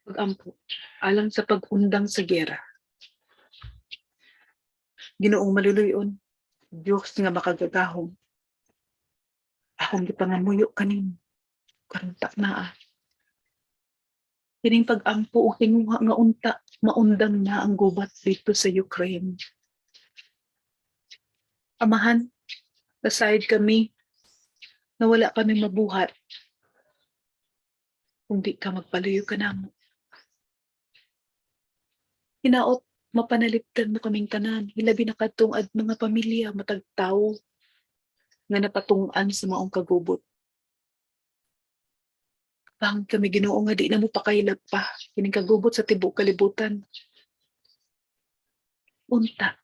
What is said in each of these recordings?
Pag-ampo alang sa pag-undang sa giyera. Ginoong maluluy-on, Dios nga makagagahom. Akong gipangamuyo kanimo karon taknaa. Kining pag-ampo og tinguha nga unta maundang na ang gubat dito sa Ukraine. Amahan, nasayod kami na wala kami mabuhat kung di ka magpaluyo kanamo. Hinaot mapanalipdan mo kaming tanan, hilabi na kadtong ad mga pamilya, matag tawo nga napatung-an sa maong kagubot. Pangit kami, Ginoo, nga di na mo pakaylap pa kining kagubot sa tibuok kalibutan. Unta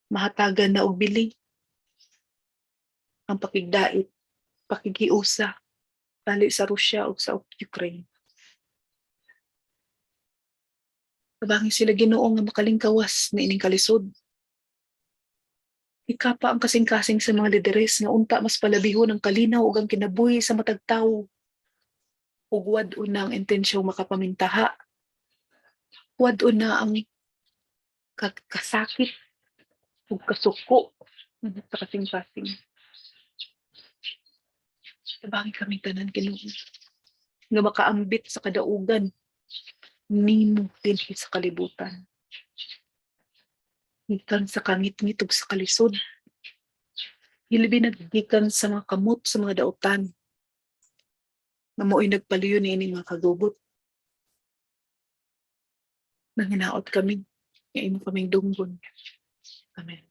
mahatagan na og bili ang pakigdait, pakigiusa tali sa Russia ug sa Ukraine. Tabangi sila, Ginoo, nga makalingkawas niining kalisod. Ikapa ang kasing-kasing sa mga lideres nga unta mas palabihon ang kalinaw ug ang kinabuhi sa matag tawo. Ug wad-on na ang intensyong makapamintaha. Wad-on na ang kasakit ug kasuko sa kasing-kasing. Tabangi kaming tanan, Ginoo, nga makaambit sa kadaugan nimo dinhi sa kalibutan. Gikan sa kangitngit ug sa kalisod. Hilabi na gikan sa mga kamot sa mga dautan nga mao'y nagpaluyo niining mga kagubot. Nanginaot kami nga imo kaming dunggon. Amen.